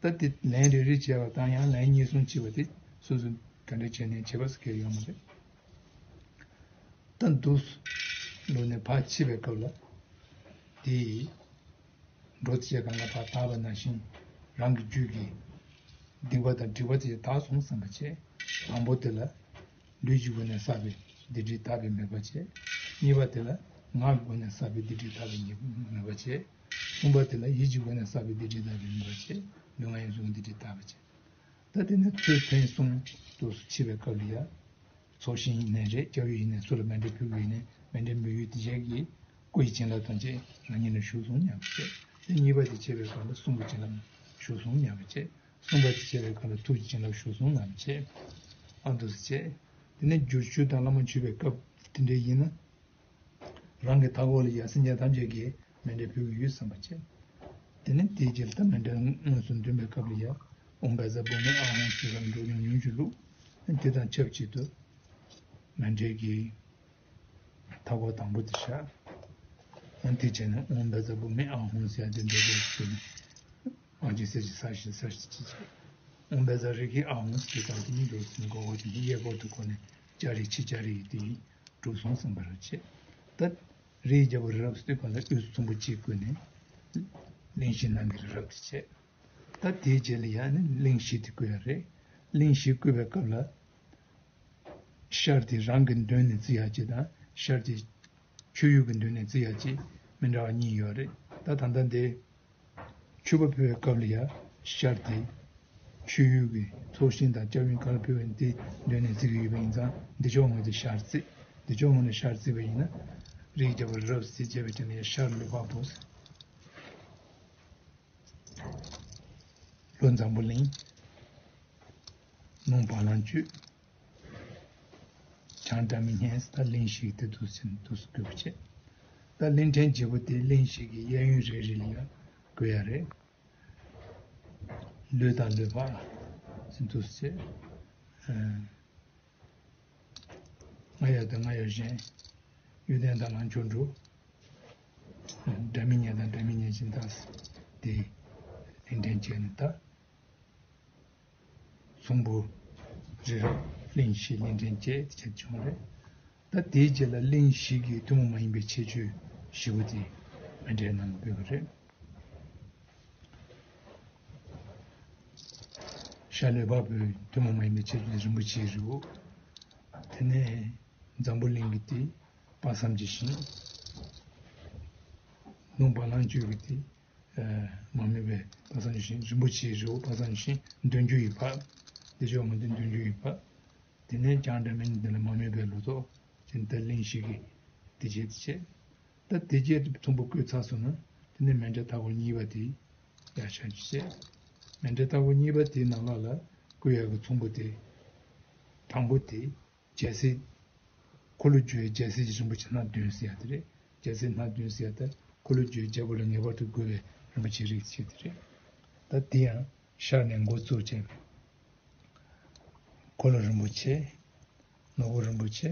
ད་དེ་ལན་རེ་རེ་བྱས་པ་དང་ཡང་ལན་གཉིས་གསུམ་བྱས་པ་དེ་སོ་སོ་ག་འདྲ་བྱས་ནས་བྱས་པ་ཟེར་མཁན་ཡོད་མ་རེད། ད་འདུག་ལོག་ནས་ཕར་ཕྱེ་བའི་སྐབས་ལ་དེ་འགྲོ་བྱེད་སྒང་ལ་ཕར་བལྟས་པ་ནང་བཞིན་རང་གི་རྒྱུད་ཀྱི་སྡིག་པ་དང་སྒྲིབ་པ་དེ་དག་སོང་བསམ་པ་བྱས། དང་པོ་དེ་ལ་ལུས་ཀྱི་སྒོ་ནས་བསགས་པའི་སྡིག་སྒྲིབ་དག་པའི་མོས་པ་བྱས། གཉིས་པ་དེ་ལ་ངག་གི་སྒོ་ནས་བསགས་པའི་སྡིག་སྒྲིབ་དག་པའི་མོས་པ་བྱས། གསུམ་པ་དེ་ལ་ཡིད་ཀྱི་སྒོ་ནས་བསགས་པའི་སྡིག་སྒྲིབ་དག་པའི་མོས་པ་བྱས། ལུས་ངག་ཡིད་གསུམ་གྱི་སྡིག་སྒྲིབ་དག་པ་བྱས། ད་དེ་ནས་ཚུལ་ཕུན་སུམ་ཚོགས་སུ་མཆིས་པའི་སྐབས་ལ་ཡ། ཚོགས་ཞིང་ཡིན་ནའི་རེད། སྐྱབས་ཡུལ་ཡིན་ནའི་སུ་ལ་མཎྜལ་ཕུལ་གྱི་ཡིན་ནའི་མཎྜལ་འབུལ་ཡུལ་དེ་བཞིན་གྱི་སྐུ་ཡི་བྱིན་རླབས་དང་བཅས་རང་ཉིད་ལ་ཞུགས་སོང་སྙམ་པ་བྱས། དེ་གཉིས་པ་དེ་བྱས་པའི་སྐབས་ལ་གསུང་གི་བྱིན་རླབས་ཞུགས་སོང་སྙམ་པ་བྱས། གསུམ་པ་དེ་བྱས་པའི་སྐབས་ལ་ཐུགས་ཀྱི་བྱིན་རླབས་ཞུགས་སོང་སྙམ་པ་བྱས། ཨ་འདུག་སེ་བྱས། དེ་ནས་བསྒྱུར་ཆོས་དང་བླ་མ་མཆོད་པའི་སྐབས་དེ་འདྲ་ཡིན་ན། རང་གི་མཐའ་འཁོར་ལ་ཡ་སེམས་ཅན་ཐམས་ཅད་ཀྱིས་མཎྜལ་ཕུལ་གྱི་ཡོད་བསམ་པ་བྱས། དེ་ནས་དེའི་རྗེས་ལ་ད་མཎྜལ་དངོས་སུ་འདོན་པའི་སྐབས་ལ་ཡ། ཨོཾ་བཛྲ་བྷཱུ་མི་ཨཱཿཧཱུྃ་ཟེར་བ་འགྲོ་ཉུང་ཉུང་ཅིག་བླུགས། དེ་དང་ཆབས་ཅིག་ཏུ་མཎྜལ་གྱི་མཐའ་འཁོར་དང་པོ་དེ་བཞག་དེའི་རྗེས་ནས་ཨོཾ་བཛྲ་བྷཱུ་མི་ཨཱཿཧཱུྃ་ཟེར་ཡ་དེ་འདོན་པའི་ཚུལ་ནི། ཨོཾ་ཆེན་སྲིད་ཞི་ས་བཞི་ས་བཞི་ཅེས་བྱ། ཨོཾ་བཛྲ་རེ་ཁེ་ཨཱཿཧཱུྃ་ཟེར་དུས་སྐབས་ལ་དེ་ནི་འགྲོ་སོང་གོ་བ་དེ་ནི་གཡས་སྐོར་དུ་བསྐོར་ནས་ལྕགས་རི་ཆེ་ལྕགས་རི་ཡི་དེ་ཡིས་གྲུབ་སོང་བསམ་པར་བྱེད། ད་རིའི་རྒྱལ་པོ་རི་རབ་ཟེར་དུས་སྐབས་ལ་དབུས་སུ་ཚོམ་བུ་གཅིག་བརྐོས་ནས་གླིང་བཞི་རྣམས་ཀྱི་རི་རབ་དེ་བྱེད། ད་དེའི་རྗེས་ལ་ཡང་ནི་གླིང་བཞི་དེ་བརྐོ་ཡ་རེད། གླིང་བཞི་བརྐོས་པའི་སྐབས་ལ། ཤར་དེ་རང་གི་མདུན་ནས་བརྩི་ཡག་ཅིག་དང་། ཤར་དེ་ཆུ་ཡུར་གྱི་མདུན་ནས་བརྩི་ཡག་ཅིག་མི་འདྲ་བ་གཉིས་ཡོད་རེད། ད་ད་ལྟ་འདི་མཆོད་པ་ཕུལ་བའི་སྐབས་ལ་ཡ་ཤར་དེ་ཆུ་ཡུར་གྱི་ཚོགས་ཞིང་དང་སྐྱབས་ཡུལ་གང་ལ་ཕུལ་བའི་དེ་མདུན་ནས་བརྩི་གི་ཡོད་པ་ཡིན་ཙང་། འདི་ཕྱོགས་ངོས་དེ་ཤར་བརྩི། འདི་ཕྱོགས་ངོས་ནས་ཤར་བརྩིས་པ་ཡིན་ན། རིའི་རྒྱལ་པོ་རི་རབ་ཟེར་བྱས་པའི་དེ་ནས་ཡ་ཤར་ལུས་འཕགས་པོ། ལྷོ་འཛམ་བུ་གླིང་། ནུབ་བ་ལང་སྤྱོད། བྱང་སྒྲ་མི་སྙན་ཟེར། ད་གླིང་བཞི་དེ་འདུག་ཟིན་འདུག་སེ་བརྐོས་པ་བྱས། ད་གླིང་ཕྲན་བརྗེ་པོ་དེ་གླིང་བཞི་གི་གཡས་གཡོན་རེ་རེ་ལ་ཡ་བརྐོ་ཡ་རེད། ལུས་དང་ལུས་འཕགས་ཟེར་འདུག་སེ་བྱས། ང་ཡོད་དང་ང་ཡོད་གཞན། གཡོ་ལྡན་དང་ལང་ཕྱོགས་འགྲོ། སྒྲ་མི་སྙན་དང་སྒྲ་མི་སྙན་གཞན་དག་སྟེ། གླིང་ཕྲན་བཅས་ནི་ད། ཚོམ་བུ་རི་རབ་གླིང་བཞི་གླིང་ཕྲན་བཅས་བྱས་བྱུང་རེད། ད་དེའི་རྗེས་ལ་གླིང་བཞི་གི་ཐུན་མོང་མ་ཡིན་པའི་ཁྱད་ཆོས་བཞི་པོ་དེ་མཎྜལ་ནང་ལ་འབོད་པ་རེད། ཤར་ལུས་འཕགས་པོའི་ཐུན་མོང་མ་ཡིན་པའི་ཁྱད་ཆོས་རིན་པོ་ཆེའི་རི་བོ། དེ་ནས་འཛམ་བུ་གླིང་གི་དེ་དཔག་བསམ་གྱི་ཤིང་། ནུབ་བ་ལང་སྤྱོད་ཀྱི་དེ་ མ་རྨོས་པའི་དཔག་བསམ་ལྗོན་ཤིང་རིན་པོ་ཆེའི་རི་བོ་དཔག་བསམ་ལྗོན་ཤིང་འདོན་རྒྱུ་ཡི་བར། བདེ་མཆོག་དངོས་བསྟན་འདོན་རྒྱུ་ཡི་བར། དེ་ནས་བྱང་སྒྲ་མི་སྙན་འདི་ལ་མ་རྨོས་པའི་ལོ་ཏོག་ཅན་ད་གླིང་བཞི་གི་དེ་བྱས་དེ་བྱས། ད་དེ་བྱས་ཚོམ་བུ་བརྐོས་ཚར་སོང་ན་དེ་ནས་མཎྜལ་མཐའ་འཁོར་གཉིས་པ་དེ་ཡར་ཆགས་རྒྱུ་བྱས། མཎྜལ་མཐའ་འཁོར་གཉིས་པ་དེའི་ནང་ལོགས་ལ་བརྐོ་ཡག་གི་ཚོམ་བུ་དེ་དང་པོ་དེ། རྒྱལ་སྲས། འཁོར་ལོས་སྒྱུར་བའི་རྒྱལ་སྲས་ཀྱི་རིན་པོ་ཆེ་སྣ་བདུན་ཟེར་ཡ་དེ་རེད། རྒྱལ་སྲས་སྣ་བདུན་ཟེར་ཡ་དེ་འཁོར་ལོས་སྒྱུར་བའི་རྒྱལ་པོ་ལ་ངེས་པར་དུ་དགོས་པའི་རིན་པོ་ཆེའི་རིགས་ཅིག་དེ་རེད། ད་དེ་ཡང་ཤར་ནས་འགོ་བཙུགས་བྱས། འཁོར་ལོ་རིན་པོ་ཆེ། ནོར་བུ་རིན་པོ་ཆེ།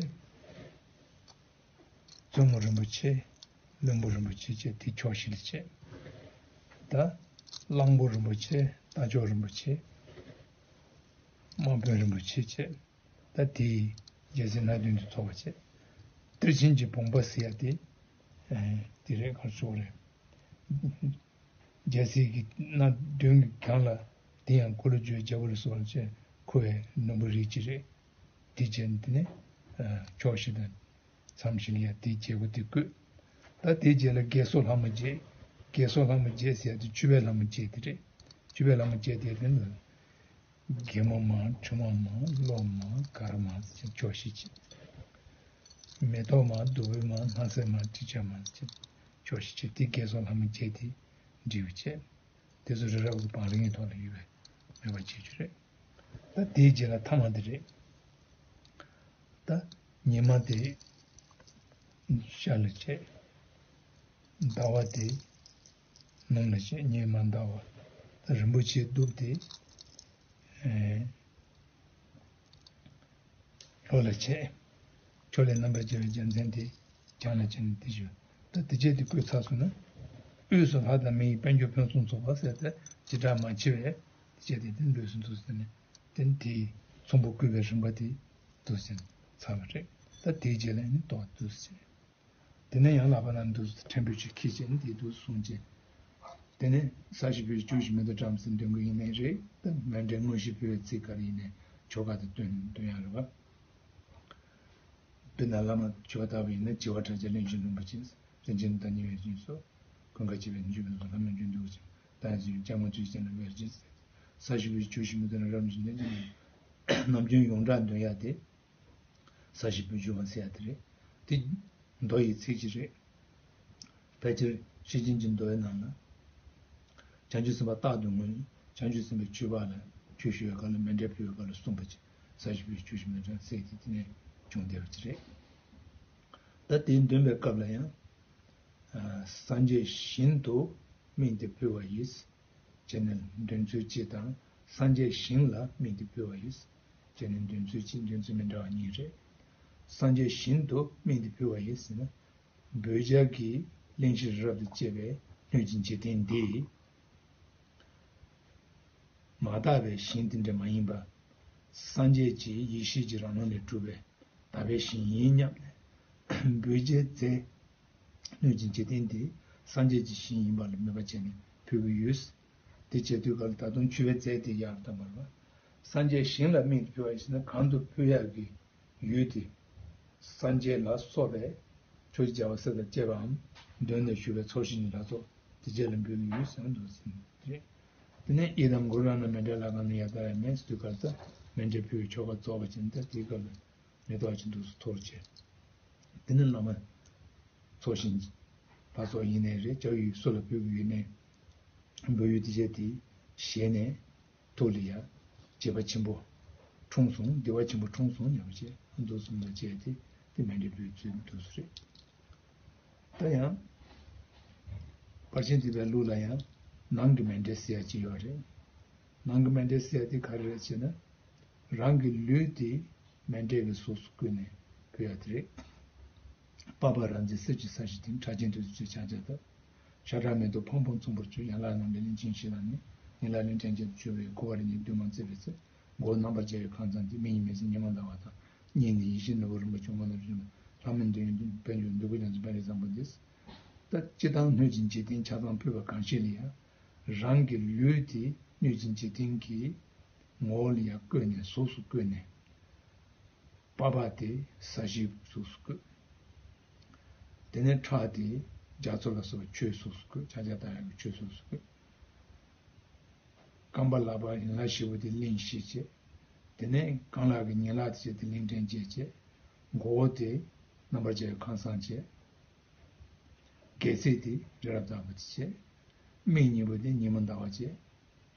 བཙུན་མོ་རིན་པོ་ཆེ། བློན་པོ་རིན་པོ་ཆེ་བཅས་དེ་ཕྱོགས་བཞི་ལ་བྱས། ད་གླང་པོ་རིན་པོ་ཆེ། རྟ་མཆོག་རིན་པོ་ཆེ། དམག་དཔོན་རིན་པོ་ཆེ་བཅས། ད་དེའི་རྒྱལ་སྲས་སྣ་བདུན་དུ་ཚོགས་པ་བྱས། གཏེར་ཆེན་གྱི་བུམ་པ་ཟེར་ཡ་དེ། ཨེ། དེ་རེད། ག་རེ་ཟེར་དགོས་རེད། རྒྱལ་སྲས་ཀྱི་སྣ་བདུན་གྱི་གྱང་ལ་དེ་ཡང་འཁོར་ལོས་སྒྱུར་བའི་རྒྱལ་པོ་ལ་སོགས་པ་བཅས་འཁོར་བའི་ནོར་བུ་རིགས་གཅིག་རེད། དེ་བྱས་ནས་དེ་ནས་ཕྱོགས་བཞི་དང་མཚམས་བཞི་ལ་ཡ་དེའི་བྱེད་སྒོ་དེ་བཀོད། ད་དེའི་རྗེས་ལ་བརྒྱད་སོགས་ལྷ་མོ་བརྒྱད། བརྒྱད་སོགས་ལྷ་མོ་བརྒྱད་ཟེར་ཡ་དེ་བཅུ་པའི་ལྷ་མོ་བརྒྱད་དེ་རེད། བཅུ་པའི་ལྷ་མོ་བརྒྱད་དེ་དེ་ནི། རྒན་མོ་མ། ཆུང་མ་མ། སློབ་མ། གར་མ་ཟེར་ཕྱོགས་བཞི་བྱས། མེ་ཏོག་མ། བདུག་སྤོས་མ། སྣང་གསལ་མ། དྲི་ཆབ་མ་ཟེར་ཕྱོགས་བཞི་བྱས། དེ་བརྒྱད་སོགས་ལྷ་མོ་བརྒྱད་དེ་འབྲས་བུ་བྱས། དེ་ཚོ་རི་རབ་ཀྱི་བང་རིམ་གྱི་ཐོག་ལ་ཡོད་པའི་མོས་པ་བྱེད་རྒྱུ་རེད། ད་དེའི་རྗེས་ལ་ཐ་མ་དེ་རེད། ད་ཉི་མ་དེ་ཤར་ལ་བྱས། ཟླ་བ་དེ་ནུབ་ལ་བྱས། ཉི་མ་ཟླ་བ། ད་རིན་པོ་ཆེའི་གདུབས་དེ། ཨེ། ལྷོ་ལ་བྱས། ཕྱོགས་ལས་རྣམ་པར་རྒྱལ་བའི་རྒྱལ་མཚན་དེ་བྱང་ལ་བྱས་ནས་དེ་བཞུགས། ད་དེ་བྱས་དེ་བཀོད་ཚར་སོང་ན། དབུས་སུ་ལྷ་དང་མི་ཡི་དཔལ་འབྱོར་ཕུན་སུམ་ཚོགས་པ་ཟེར་ཏེ་བྱེ་བྲག་མ་ཕྱེ་བས་དེ་བྱས་དེ་དེ་འདོད་སུ་འདུག་ཟེར་ནས་དེ་དེའི་ཚོམ་བུ་བརྐོས་པའི་རིམ་པ་དེ་འདུག་ཟེར་ནས་ཚར་བ་རེད། ད་དེའི་རྗེས་ལ་ནི་ཏོག་འདུག་ཟེར། དེ་ནས་ཡང་ལག་པ་ན་འདུག་ཕྲན་བུ་ཅིག་ཁྱེར་བྱས་ནས་དེ་འདུག་གསུངས་རྗེས། དེ་ནས་ས་གཞི་བོད་ཀྱི་བཅུ་བཞི་མེ་ཏོག་བཀྲམ་ཟེར་འདོན་གྱི་ཡིན་ནའི་རེད། ད་མཎྜལ་དངོས་གཞི་ཕུལ་བའི་ཚིག་ག་རེ་ཡིན་ནའི་ཆོ་ག་དང་བསྟུན་བསྟུན་ཡག་རེད་བ། དཔེར་ན་བླ་མ་ཆོས་ལྟ་བུ་ཡིན་ན་བྱེ་བ་ཕྲག་བརྒྱ་གླིང་བཞི་ལུང་པ་ཅན། རིན་ཆེན་བདག་ཉིད་འོད་ཅན་སོགས། ཀུན་དགའ་བྱེད་པའི་འཇུག་པའི་ཚོགས་ལྷ་མོའི་འཇུག་འདུག་ཅིང་། བདག་ཉིད་ཀྱང་སྐྱབས་མགོན་ཚུལ་བཞིན་ལ་འོད་ཅན་ཟེར། ས་གཞི་བོད་ཀྱི་བཅུ་བཞི་མེ་ཏོག་ནི་རབ་འབྱམས་ལྡན་ཅིང་། ནམ་རྒྱུན་ཡོངས་གྲགས་འདོན་ཡག་དེ། ས་གཞི་བོད་ཀྱི་བ་ཟེར་ཡག་དེ་རེད། དེ་མདོ་ཡི་ཚིག་ཅིག་རེད། ཕལ་ཆེར་ཤེར་ཕྱིན་གྱི་མདོའི་ནང་ལ། བྱང་ཆུབ་སེམས་དཔའ་རྟག་ཏུ་ངུ། བྱང་ཆུབ་སེམས་དཔའི་སྤྱོད་པ་ལ་ཆོས་ཞུ་བའི་སྐབས་ལ་མཎྜལ་ཕུལ་བའི་སྐབས་ལ་གསུངས་པ་ཅིག་ས་གཞི་བོད་ཀྱི་བཅུ་བཞི་མེ་ཏོག་ཟེར་དེ་དེ་ནས་བྱུང་བསྡད་པ་ཅིག་རེད། ད་དེ་འདོན་པའི་སྐབས་ལ་ཡང་། སངས་རྒྱས་ཞིང་དུ་སྨིན་ཏེ་ཕུལ་བ་ཡིས། ཅེས་ནས་འདོན་ཚུལ་གཅིག་དང་སངས་རྒྱས་ཞིང་ལ་སྨིན་ཏེ་ཕུལ་བ་ཡིས། ཅེས་ནས་འདོན་ཚུལ་གཅིག་འདོན་ཚུལ་མི་འདྲ་བ་གཉིས་རེད། སངས་རྒྱས་ཞིང་དུ་སྨིན་ཏེ་ཕུལ་བ་ཡིས་ཟེར་ན། བོད་རྒྱལ་གྱི་གླིང་བཞི་རི་རབ་ཏུ་བཅས་པའི་སྣོད་ཀྱི་འཇིག་རྟེན་འདི། མ་དག་པའི་ཞིང་དེ་འདྲ་མ་ཡིན་པ། སངས་རྒྱས་ཀྱི་ཡེ་ཤེས་ཀྱི་རང་ལུགས་ལས་གྲུབ་པའི་དག་པའི་ཞིང་ཡིན་སྙམ་ནས། བོད་རྒྱལ་རྩེ། སྣོད་ཀྱི་འཇིག་རྟེན་དེ་སངས་རྒྱས་ཀྱི་ཞིང་ཡིན་པ་ལ་མོས་པ་བྱས་ནས་ཕུལ་གྱི་ཡོད། དེ་བྱེད་དུས་སྐབས་ལ་ད་དུང་མཆོད་པའི་རྫས་དེ་ཡར་བཏང་བར་བ། སངས་རྒྱས་ཞིང་ལ་སྨིན་ཏེ་ཕུལ་བ་ཡིན་ཟེར་ན་གང་དུ་ཕུལ་ཡག་གི་ཡུལ་དེ། སངས་རྒྱས་ལ་སོགས་པའི་ཆོས་ཀྱི་བྱ་བ་སྲིད་པ་སྤྱད་པའམ་གདོད་ནས་ཞུགས་པའི་ཚོགས་ཞིང་གི་ལྷ་ཚོགས་དེ་རྗེས་ལ་འབུལ་གྱི་ཡོད་ཟེར་ན་འདུག་ཟེར་ནས་རེད། དེ་ནས་ཨི་དམ་གུ་རུ་རཏྣ་མཎྜལ་ལྷ་ཁང་ལ་ཡར་ལྟ་བའི་མེད་ཟེར་དུས་སྐབས་སུ་མཎྜལ་ཕུལ་བའི་ཆོ་ག་རྫོགས་པ་ཅན་ད་དེའི་སྐབས་ལ། མེ་ཏོག་ཅིག་འདུག་སུ་འཐོར་བྱས། དེ་ནི་བླ་མ་ཚོགས་ཞིང་ལྷ་ཚོགས་ཡིན་ནའི་རེད། ལྕགས་ཡོས་སུ་ལ་ཕུལ་གྱི་ཡོད་ནའི། འབུལ་ཡུལ་དེ་བྱས་དེ་ཞལ་ནས་ཐུགས་ལ་ཡ་བྱེད་པ་ཆེན་པོ་འཁྲུངས་སོང་། བདེ་བ་ཆེན་པོ་འཁྲུངས་སོང་སྙམ་པ་བྱས་འདུག་སུ་འདུག་བྱས་དེ་དེ་མཎྜལ་འབུལ་ཚུལ་འདུག་སུ་རེད། ད་ཡང་། ཕར་ཕྱིན་སྡིག་པའི་ལུགས་ལ་ཡང་ནང་གི་མཎྜལ་ཟེར་ཡ་ཅིག་ཡོད་རེད། ནང་གི་མཎྜལ་ཟེར་ཡ་དེ་ག་རེ་རེད་ཅེ་ན། རང་གི་ལུས་དེ་མཎྜལ་གྱི་གཟུགས་སུ་བཀོད་ནས་ཕུལ་ཡ་དེ་རེད། པགས་པ་ར་མཛེས་གསེར་གྱི་ས་གཞི་སྟེང་། ཁྲག་ཆེན་དུས་སུ་ཆགས་ཆགས་དང་། ཤ་ཁྲག་མེ་ཏོག་ཕང་ཕུང་ཚོམ་བུར་སྤྱོད། ཡན་ལག་རྣམས་ལས་གླིང་ཆེན་བཞི་དང་ནི། ཡན་ལག་གླིང་ཕྲན་ཅན་དུ་སྤྱོད་པའི་ཁུ་བ་རིགས་ནི་བདུད་དམག་རྩད་པའི་ཚེ། མགོ་བོ་རྣམ་པར་བྱ་བའི་ཁང་ཚང་སྟེ། མི་ཡི་མེ་ལྕེ་ཉི་མ་ཟླ་བ་དང་། སྙིང་ནི་ཡིད་བཞིན་ནོར་བུ་རིན་པོ་ཆེ་སྔོ་ནག་རིན་པོ་ལྷ་མིན་འདོད་ཡོན་དཔལ་འབྱོར་འདོད་དགུ་ཡོངས་སུ་དཔལ་རི་བཟང་པོ་འདི། ད་སྤྱི་བཏང་སྣོད་ཀྱི་འཇིག་རྟེན་ཆ་ཚང་ཕུལ་བ་གང་ཞིག་ལ་ཡང་། རང་གི་ལུས་དེ་སྣོད་ཀྱི་འཇིག་རྟེན་གྱི་ངོ་བོ་ལ་ཡང་བཀོད་ནས་གཟུགས་སུ་བཀོད་ནས། པགས་པ་དེ་ས་གཞིའི་གཟུགས་སུ་བཀོད། དེ་ནས་ཁྲག་དེ་ རྒྱ་མཚོ་ལ་སོགས་པའི་ཆོས་སོ་སོ་བཀོད། ཕྱག་རྒྱ་བཏབ་ཡག་གི་ཆོས་སོ་སོ་བཀོད། རྐང་པ་ལག་པ་ཡན་ལག་བཞི་པོ་དེ་གླིང་བཞི་བྱས། དེ་ནས་རྐང་ལག་གི་ཡན་ལག་དེ་བྱས་ཏེ་གླིང་ཕྲན་བརྒྱད་བྱས། མགོ་བོ་དེ་རྣམ་པར་རྒྱལ་བའི་ཁང་བཟང་བྱས། སྒལ་ཚིགས་དེ་རི་རབ་ལྟ་བུ་དེ་བྱས། མིག་གཉིས་པོ་དེ་ཉི་མ་ཟླ་བ་བྱས།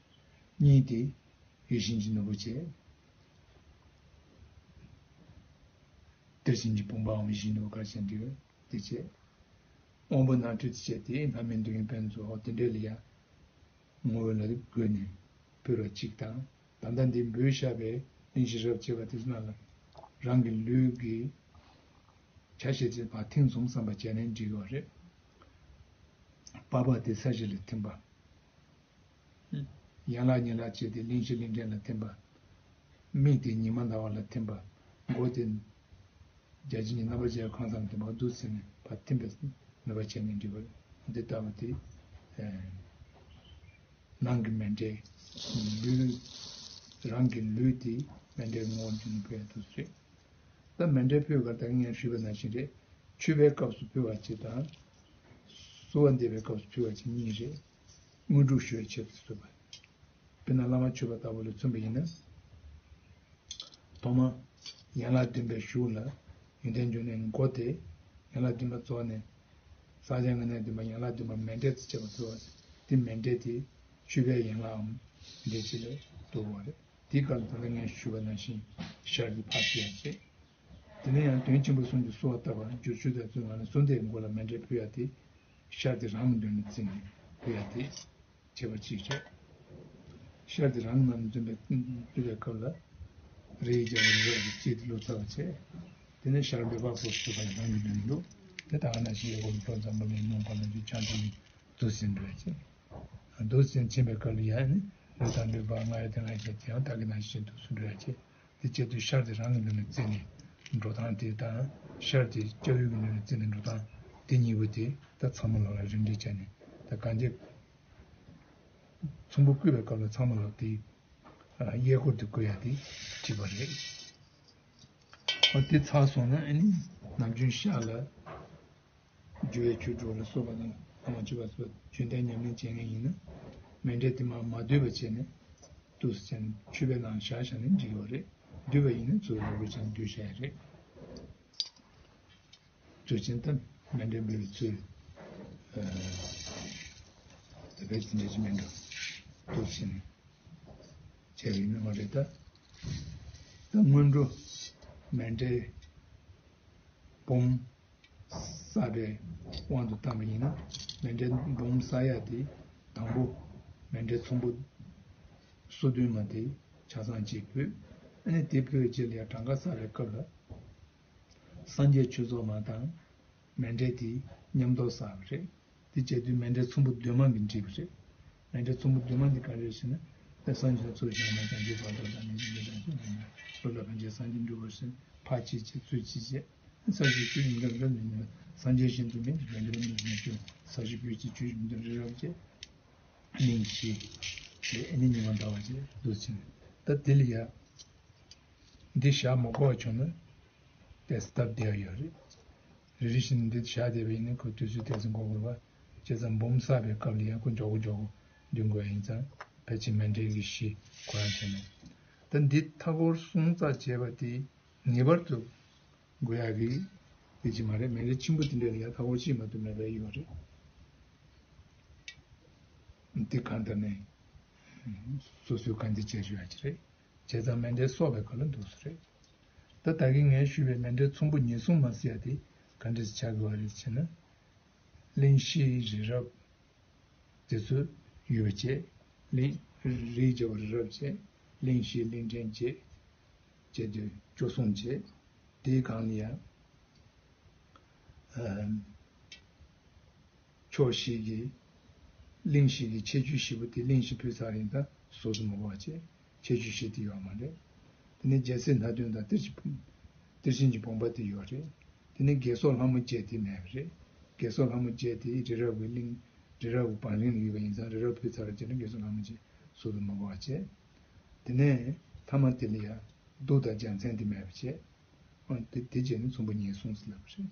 གཉིས་དེ་ཡིད་བཞིན་གྱི་ནོར་བུ་བྱས། གཏེར་ཆེན་གྱི་བུམ་པའམ་ཡིད་བཞིན་ནོར་བུ་ག་རེ་བྱས་འདུག་དེ་བྱས། དབང་པོ་རྣམ་འཕྲུལ་དེ་བྱས་ཏེ་ལྷ་མིན་འདོད་ཡོན་དཔལ་མཚོ་དེ་འདྲས་ལ་ཡང་ངོ་བོ་ལ་བགོས་ནས་ཕུལ་བ་གཅིག་དང་། ད་ལྟ་འདི་འབུལ་བཞག་པའི་གླིང་བཞི་རབ་བྱེད་པ་དེ་ཚོ་རྣམས་ལ་རང་གི་ལུས་ཀྱི་ཆ་ཤས་དེ་ཕར་ཐིམ་སོང་བསམ་པ་བྱས་ནས་འབྲི་དགོས་པ་རེད། པ་ཕ་དེ་ས་གཞི་ལ་ཐིམ་པ། ཡན་ལག་ཉིང་ལག་བྱས་ཏེ་གླིང་བཞི་གླིང་ཕྲན་ལ་ཐིམ་པ། མིག་དེ་ཉི་མ་ཟླ་བ་ལ་ཐིམ་པ། མགོ་དེ་བརྒྱ་བྱིན་གྱི་རྣམ་པར་རྒྱལ་བའི་ཁང་བཟང་ལ་ཐིམ་པ། འདུག་ཟེར་ནས་ཕར་ཐིམ་པའི་ནུས་པ་བྱས་ནས་འབྲི་བ་རེད། འདི་ལྟ་བུ་དེ་ནང་གི་མཎྜལ། ལུས། རང་གི་ལུས་དེ་མཎྜལ་ངོ་བོར་གྱུར་ནས་ཕུལ་ཡག་འདུག་ཟེར། ད་མཎྜལ་ཕུལ་བ་ད་གིན་ངས་ཞུས་པ་ནང་བཞིན་རེད། མཆོད་པའི་སྐབས་སུ་ཕུལ་བ་གཅིག་དང་། གསོལ་བ་འདེབས་པའི་སྐབས་སུ་ཕུལ་བ་གཅིག་གཉིས་རེད། དངོས་གྲུབ་ཞུ་བའི་ཆེད་དུ་གསོལ་བ། དཔེར་ན་བླ་མ་མཆོད་པ་ལྟ་བུ་ལ་མཚོན་པ་ཡིན་ན། ཐོག་མར་ཡན་ལག་བདུན་པའི་གཞུག་ལ་ཡོན་ཏན་འབྱུང་གནས་མགོ་སྟེ། ཡན་ལག་བདུན་པ་རྫོགས་ནས་ས་བཅད་ལྔ་ནས་བདུན་པ་ཡན་ལག་བདུན་པ་མཎྜལ་དུ་བྱེད་པ་ཐུབ་པ། དེ་མཎྜལ་དེ་མཆོད་པའི་ཡན་ལག་འམ་མཎྜལ་ཅིག་ལ་འདུ་བ་རེད། དེའི་སྐབས་ལ་ད་ལྟ་ངས་ཞུས་པ་ནང་བཞིན་ཤར་གྱི་ཕར་ཕྱེ་ཡ་བྱེད། དེ་ནས་ཡང་དོན་ཆེན་པོ་གསུམ་གྱི་གསོལ་བ་བཏབ་པ་འགྱུར་ཆོས་དང་བཙུན་མ་ལ་གསོལ་འདེབས་མགོ་ལ་མཎྜལ་ཕུལ་ཡ་དེ། ཤར་དེ་རང་གི་མདུན་ལ་བརྩིས་ནས་ཕུལ་ཡ་དེ་བྱེད་པ་གཅིག་བྱས། ཤར་དེ་རང་གི་ནང་ལ་འཛུལ་བའི་འཛུལ་བའི་སྐབས་ལ་རི་ཡི་རྒྱལ་པོ་རི་རབ་ཀྱི་སྐྱེས་དེ་བླུགས་ཚར་བ་བྱས། དེ་ནས་ཤར་འབེབས་པ་པོ་ཞུ་བ་ལ་རང་གི་མདུན་དུ་དེ་ལྟ་བ་ན་ཞིག་ཡོད་པ་ལ་ལྷོ་འཛམ་བུ་གླིང་ནང་པ་ལ་འདུ་བྱང་ཆུབ་ཀྱི་འདུག་ཟིན་འགྲོ་ཡ་བྱས། འདུག་ཟིན་ཕྱིན་པའི་སྐབས་ལ་ཡང་ནི་ལུས་དང་ལུས་པ་ང་ཡི་དེ་ང་ཡི་ཞེས་དེ་ཡང་དག་གི་ནང་བཞིན་དུ་སུ་འགྲོ་ཡ་བྱས། དེ་བྱེད་དུས་ཤར་དེ་རང་གི་མདུན་ལ་བརྩིས་ནས་འགྲོ་སྟངས་དེ་དང་། ཤར་དེ་སྐྱབས་ཡུལ་གྱི་མདུན་ལ་བརྩིས་ནས་འགྲོ་སྟངས་དེ་གཉིས་པོ་དེ་ད་ཚང་མ་ལོག་ལ་རིམ་འགྲེ་བྱས་ནས། ད་གང་ཅི་ཚོམ་བུ་བརྐོས་པའི་སྐབས་ལ་ཚང་མ་ལོག་དེ་གཡས་སྐོར་དུ་བརྐོ་ཡ་དེ་གཅིག་པ་རེད། འོ་དེ་ཚར་སོང་ན་ཨ་ནི་ནམ་རྒྱུན་ཤར་ལ། རྒྱུ་བའི་ཆོས་གྲོགས་ལ་སོགས་པ་དང་ལྷ་མ་བཅུ་པ་སོགས་རྒྱུན་ལྡན་ཉམས་ལེན་བྱེད་མཁན་ཡིན་ན། མཎྜལ་དེ་མར་མ་བསྡུས་པ་བྱས་ནས་འདུག་སེ་བྱས་ནས་མཆོད་པའི་ནང་བཞག་བཞག་ནས་འགྲིག་གི་རེད། བསྡུས་པ་ཡིན་ན་ཚུར་རང་འགུལ་བྱས་ནས་བསྡུས་བཞག་ཡ་རེད། གཙོ་ཆེན་དུ་མཎྜལ་འབུལ་བའི་ཚུལ། ཨ། ད་བས་དེ་འདྲ་ཞིག་མིན་འགྲོ། འདུག་སེ་བྱས་ནས་བྱས་པ་ཡིན་ན་མ་རེད་ད། ད་སྔོན་འགྲོ་མཎྜལ་འབུམ། བསགས་པའི་དབང་དུ་བཏང་བ་ཡིན་ན། མཎྜལ་འབུམ་བསགས་ཡ་དེ་དང་པོ་མཎྜལ་ཚོམ་བུ་སོ་བདུན་མ་དེ་ཆ་ཚང་གཅིག་ཕུལ། ཨ་ནི་དེ་ཕུལ་བའི་རྗེས་ལ་ཡང་གྲངས་ཀ་བསགས་པའི་སྐབས་ལ་སངས་རྒྱས་ཆོས་ཚོགས་མ་དང་མཎྜལ་དེ་མཉམ་དུ་བསགས་པ་རེད། དེ་བྱས་དུས་མཎྜལ་ཚོམ་བུ་བདུན་མ་གིས་འགྲིག་པ་རེད། མཎྜལ་ཚོམ་བུ་བདུན་མ་འདི་ག་རེ་རེད་ཟེར་ན། ད་སངས་རྒྱས་ཚོགས་ཞིང་མ་དང་འདུས་པ་དང་ནི་འདི་དང་ཅི་མ་ཡིན་ན་བློ་ལ་ཕན་ཆད་སངས་རྒྱས་འགྲུབ་པར་ཤོག་ཕར་གཅིག་བྱས་ཚུར་གཅིག་བྱས། ས་གཞི་བཅུ་ཡི་འགག་འགག་མི་ཉིད་ལ་སངས་རྒྱས་ཞིང་དུ་མི་འདི་འདི་ལ་མི་འདི་ལ་ས་གཞི་བོད་ཀྱི་ཆོས་ཞིང་དུ་རི་རབ་བཅས། གླིང་བཞི། དེ་ཨ་ནི་ཉི་མ་ཟླ་བ་བཅས་འདུག་ཕྱིན། ད་དེ་ལ་ཡ། འདི་བཞག་མ་དགོས་པ་བྱུང་ན། ཏོག་ཙམ་སྟབས་བདེ་བ་ཡོད་རེད། རེ་རེ་བཞིན་འདི་བཞག་བསྡད་པ་ཡིན་ན་ཁོ་དུས་ཚོད་ཏོག་ཙམ་འགོར་དགོས་པ། བྱས་ཙང་འབུམ་བསགས་པའི་སྐབས་ལ་ཡང་ཁོ་མགྱོགས་པོ་མགྱོགས་པོ་འདོན་དགོས་ཡ་ཡིན་ཙང་ཕལ་ཆེར་མཎྜལ་གྱི་གཞི་ཁོ་རང་བྱས་ནས། ད་འདི་མཐའ་སྐོར་གསུམ་ཙམ་བྱས་པ་དེ་ངེས་པར་དུ་དགོས་ཡ་གི་དེ་ཅི་མ་རེད། མཎྜལ་ཆེན་པོ་དེ་འདྲ་ལ་ཡ་མཐའ་སྐོར་གཅིག་མ་གཏོགས་མེད་པའི་ཡོད་རེད། དེ་གང་ལྟར་ནས་སོ་སོའི་གང་དེ་བྱས་ཞུ་ཡ་ཅི་རེད། བྱས་ཙང་མཎྜལ་གསོག་པའི་སྐབས་ལ་འདུག་སེ་རེད། ད་ད་གིན་ངས་ཞུས་པའི་མཎྜལ་ཚོམ་བུ་ཉེར་གསུམ་མ་ཟེར་ཡ་དེ་ག་འདྲ་ཞིག་ཆགས་དགོས་པ་རེད་ཟེར་ན། གླིང་བཞི་རི་རབ་དེ་ཚོ་ཡོད་པ་བྱས། གླིང་རིའི་རྒྱལ་པོ་རི་རབ་བྱས། གླིང་བཞི་གླིང་ཕྲན་བྱས། བྱས་དུས་བཅུ་གསུམ་བྱས། དེའི་སྒང་ལ་ཡང་། ཨ། ཕྱོགས་བཞི་གི་གླིང་བཞི་གི་ཁྱད་ཆོས་བཞི་པོ་དེ་གླིང་བཞི་ཕུལ་ཚར་ཡིན་ཙང་ཟུར་དུ་མ་དགོས་པ་བྱས། ཁྱད་ཆོས་བཞི་དེ་ཡོད་མ་རེད། དེ་ནས་རྒྱལ་སྲིད་སྣ་བདུན་དང་གཏེར་ཆེན་གཏེར་ཆེན་གྱི་བུམ་པ་དེ་ཡོད་རེད། དེ་ནས་དགེ་སོགས་ལྷ་མོ་བརྒྱད་དེ་མེད་པ་རེད། དགེ་སོགས་ལྷ་མོ་བརྒྱད་དེ་རི་རབ་ཀྱི་གླིང་རི་རབ་ཀྱི་བང་རིམ་ལ་ཡོད་པ་ཡིན་ཙང་རི་རབ་ཕུལ་ཚར་རྗེས་ལ་དགེ་སོགས་ལྷ་མོ་བརྒྱད་ཟུར་དུ་མ་དགོས་པ་བྱས། དེ་ནས་ཐ་མ་དེ་ལ་ཡང་གདུགས་དང་རྒྱལ་མཚན་དེ་མེད་པ་བྱས། ཨ། དེ་དེ་རྗེས་ནས་ཚོམ་བུ་ཉེར་གསུམ་ཟེར་ལབ་པ་རེད།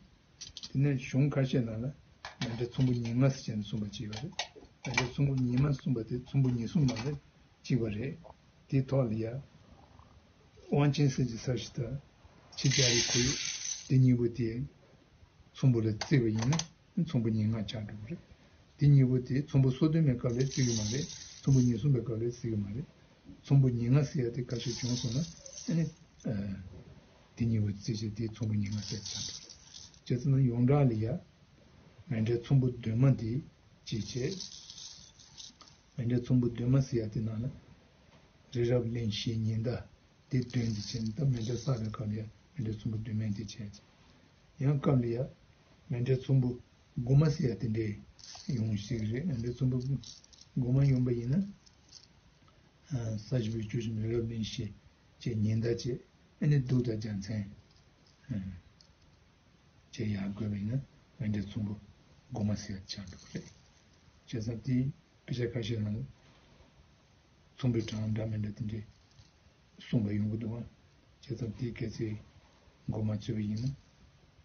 དེ་ནས་གཞུང་ཁ་ཤས་ནང་ལ་ མཎྜལ་ཚོམ་བུ་ཉེར་ལྔ་ཟེར་བྱས་ནས་གསུངས་པ་གཅིག་ཡོད་རེད། མཎྜལ་ཚོམ་བུ་ཉེར་ལྔ་གསུངས་པ་དེ་ཚོམ་བུ་ཉེར་གསུམ་མ་རེད། གཅིག་པ་རེད། དེའི་ཐོག་ལ་ཡ། དབང་ཆེན་གསེར་གྱི་ས་གཞི་དང་། ཕྱི་ལྕགས་རིའི་ཁོར་ཡུག་དེ་གཉིས་པོ་དེ། ཚོམ་བུ་ལ་བརྩིས་པ་ཡིན་ན་ཚོམ་བུ་ཉེར་ལྔ་ཆགས་འགྲོ་གི་རེད། དེ་གཉིས་པོ་དེ་ཚོམ་བུ་སོ་བདུན་པའི་སྐབས་ལ་བརྩི་གི་མ་རེད། ཚོམ་བུ་ཉེར་གསུམ་པའི་སྐབས་ལ་བརྩི་གི་མ་རེད། ཚོམ་བུ་ཉེར་ལྔ་ཟེར་ཡ་དེ་ག་ཞིག་བྱུང་སོང་ན་ཨ་ནི། དེ་གཉིས་པོ་བརྩིས་བྱས་དེ་ཚོམ་བུ་ཉེར་ལྔ་ཟེར་ཆགས་འགྲོ་གི་རེད། བྱས་ཙང་ན་ཡོངས་གྲགས་ལ་ཡ། མཎྜལ་ཚོམ་བུ་བདུན་མ་འདི་ཅིག་བྱས། མཎྜལ་ཚོམ་བུ་བདུན་མ་ཟེར་ཡ་དེ་ནང་ལ། རི་རབ་གླིང་བཞི་ཉི་ཟླ། དེ་བདུན་འདི་བྱས་ནས་ད་མཎྜལ་བསགས་པའི་སྐབས་ལ་ཡ་མཎྜལ་ཚོམ་བུ་བདུན་མ་འདི་བྱས་ཀྱི། ཡང་སྐབས་ལ་ཡ། མཎྜལ་ཚོམ་བུ་དགུ་མ་ཟེར་ཡ་དེ་འདྲའི་ཡོང་ཞིག་རེད། མཎྜལ་ཚོམ་བུ་དགུ་མ་ཡོང་པ་ཡིན་ན། ས་བཞི་པོའི་བཅུ་བཞི་མི་རབས་གླིང་བཞི་བཅས་ཉི་ཟླ་བཅས་ཨ་ནི་གདུགས་དང་རྒྱལ་མཚན། བཅས་ཡར་བགོས་པ་ཡིན་ན་མཎྜལ་ཚོམ་བུ་དགུ་མ་ཟེར་ཡ་ཆགས་འགྲོ་གི་རེད། བྱས་ཙང་དེའི་དཔེ་ཆ་ཁ་ཤས་ནང་ལ་ཚོམ་བུའི་གྲངས་འདྲ་མི་འདྲ་དེ་འདྲའི་གསུངས་པ་ཡོང་གི་འདུག་ཨང་། བྱས་ཙང་དེའི་གལ་སྲིད་མགོ་མ་ཚོས་པ་ཡིན་ན།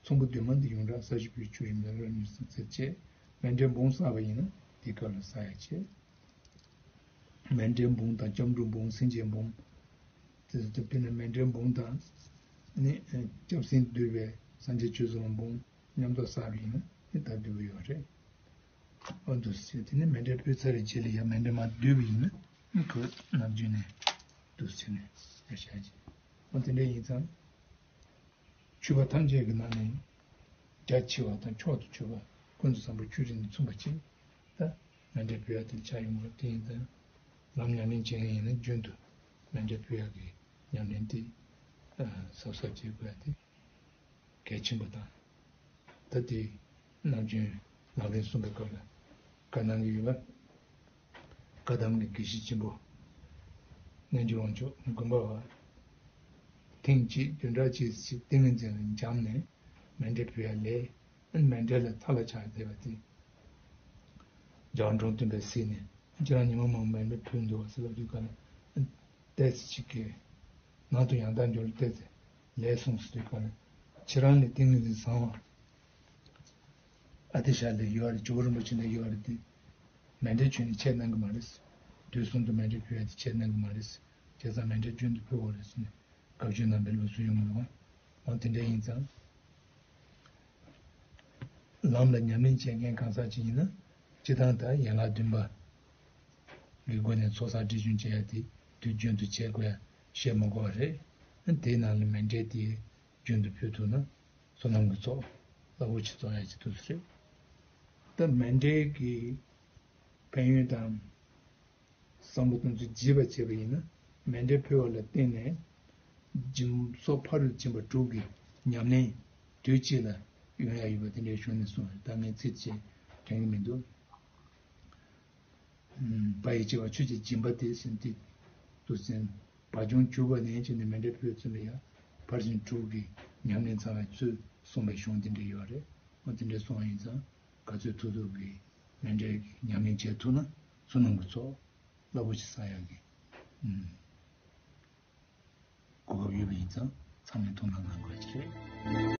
ཚོམ་བུ་བདུན་མ་འདི་ཡོངས་གྲགས་ས་བཞི་པོའི་བཅུ་ཡི་མེ་རོ་ཉི་ཟེར་བྱས། མཎྜལ་འབུམ་བསགས་པ་ཡིན་ན་དེའི་སྐབས་ལ་བསགས་ཡ་བྱས། མཎྜལ་འབུམ་དང་སྐྱབས་འགྲོ་འབུམ་སེམས་བསྐྱེད་འབུམ། དེ་ཚོ་དེ་དཔེར་ན་མཎྜལ་འབུམ་དང་། ནི་སྐྱབས་སེམས་འདུས་པའི་སངས་རྒྱས་ཆོས་གསུམ་འབུམ་མཉམ་དུ་བསགས་པ་ཡིན་ན་ནི་ད་འདུས་པ་ཡོད་རེད། ཨོ་འདུག་སེ་དེ་ནི་མཎྜལ་ཕུལ་ཚར་བའི་རྗེས་ལ་ཡང་མཎྜལ་མར་བསྡུས་པ་ཡིན་ན་ཁོས་ནམ་རྒྱུན་ནས་འདུག་སེ་ནས་ཡར་བཞག་ཅིང་། ཨོ་དེ་འདྲ་ཡིན་ཙང་། མཆོད་པ་ཐམས་ཅད་ཀྱི་ནང་ནས་རྒྱ་ཆེ་བ་དང་མཆོག་ཏུ་གྱུར་པ་ཀུན་ཏུ་བཟང་པོ་ཆོས་དྲིན་ནས་མཚུངས་པ་ཅིག་ད་མཎྜལ་ཕུལ་ཡ་དེ་ཆགས་ཡོང་བ་དེ་ཡིན་ཙང་། ལམ་ཉམས་ལེན་བྱེད་མཁན་ཡིན་ན་རྒྱུན་དུ་མཎྜལ་ཕུལ་ཡ་གི་ཉམས་ལེན་དེ་གཟབ་གཟབ་བྱེད་དགོས་ཡ་དེ། གལ་ཆེན་པོ་དང་། ད་དེ་ནམ་རྒྱུན་ལག་ལེན་གསུངས་པའི་སྐབས་ལ་བཀའ་གནང་གི་ཡོད་པ། བཀའ་གདམས་ཀྱི་དགེ་བཤེས་ཆེན་པོ་རྣལ་འབྱོར་དབང་ཕྱུག་དགོན་པ་བ། ཐེངས་གཅིག་བདུན་ཕྲག་གཅིག་ཅིག་ཏིང་ངེ་འཛིན་ལ་འབྱམས་ནས་མཎྜལ་ཕུལ་ཡ་ལས་མཎྜལ་ལ་མཐའ་ལ་ཆགས་བསྡད་པ་དེ། རྒྱལ་བ་འབྲོམ་སྟོན་པས་གཟིགས་ནས་ཁྱེད་རང་ཉི་མ་མང་པོ་མཎྜལ་ཕུལ་འདུག་ཟེར་ལབ་དུས་ག་ལ། ཏོག་ཙམ་ཅིག་གིས་ནང་དུ་ཡང་དག་འབྱོར་ཏོག་ཙམ་ལས་གསུངས་ཟེར་དུས་ག་ལ། ཁྱེད་རང་ལས་ཏིང་ངེ་འཛིན་བཟང་བ། ཨ་ཏི་ཤ་ལས་ཡོད་རེད། ཇོ་བོ་རིན་པོ་ཆེ་ལས་ཡོད་རེད་དེ། མཎྜལ་ཁྱོན་ནས་ཆད་གནང་གི་མ་རེད། དུས་གསུམ་དུ་མཎྜལ་ཕུལ་ཡ་དེ་ཆད་གནང་གི་མ་རེད། བྱས་ཙང་མཎྜལ་རྒྱུན་དུ་ཕུལ་དགོས་རེད་ཟེར་ནས་བཀའ་བརྒྱུད་རྣམ་པའི་ལུགས་སྲོལ་ཡོང་གི་འདུག་ག་འོ་དེ་འདྲ་ཡིན་ཙང་། ལམ་ལ་ཉམས་ལེན་བྱེད་མཁན་གང་ཟག་ཅིག་ཡིན་ན། སྤྱིར་བཏང་ད་ཡན་ལག་བདུན་པ་གི་སྒོ་ནས་ཚོགས་བསགས་སྒྲིབ་སྦྱོང་བྱེད་ཡ་དེ་དུས་རྒྱུན་དུ་བྱེད་དགོས་ཡ་བཤད་མ་དགོས་པ་རེད། དེའི་ནང་ལ་མཎྜལ་དེ་རྒྱུན་དུ་ཕུལ་ཐུབ་ན་བསོད་ནམས་ཀྱི་ཚོགས་རླབས་པོ་ཆེ་རྫོགས་ཡ་ཅིག་འདུག་ཟེར། ད་མཎྜལ་གྱི་ཕན་ཡོན་དང་། བསམ་བློ་གཏོང་ཚུལ་བརྗེས་པ་བྱས་པ་ཡིན་ན། མཎྜལ་ཕུལ་བ་ལ་བརྟེན་ནས་སྦྱིན་སོགས་ཕ་རོལ་སྦྱིན་པ་དྲུག་གི་ཉམས་ལེན་དུས་གཅིག་ལ་ཡོང་ཡ་ཡོད་པ་དེ་འདྲའི་གཞུང་ནས་གསུངས་རེད། ད་ངས་ཚིག་བཅད་དྲན་གྱི་མི་འདུག་ཨུམ། བ་ཡི་བྱེ་བ་ཆུ་སྐྱེས་སྦྱིན་པ་སྟེ་ཟེར་ཏེ། དུ་ཟིན། བ་བྱུང་བཅུ་པ་ནས་བྱས་ནས་མཎྜལ་ཕུལ་ཚུན་ལ་ཡང་ཕར་ཕྱིན་དྲུག་གི་ཉམས་ལེན་ཚང་བའི་ཚུལ་གསུངས་པའི་གཞུང་དེ་འདྲ་ཡོད་རེད། འོ་དེ་འདྲ་གསུངས་པ་ཡིན་ཙང་ག་ཚོད་ཐུབ་ཐུབ་ཀྱིས་མཎྜལ་གྱི་ཉམས་ལེན་བྱེད་ཐུབ་ན་བསོད་ནམས་ཀྱི་ཚོགས་རླབས་པོ་ཆེ་བསགས་ཡག་གི་ཨུམ། གོ་སྐབས་ཡོད་པ་ཡིན་ཙང་ཚང་མས་དོ་སྣང་གནང་དགོས་ཀྱི་རེད།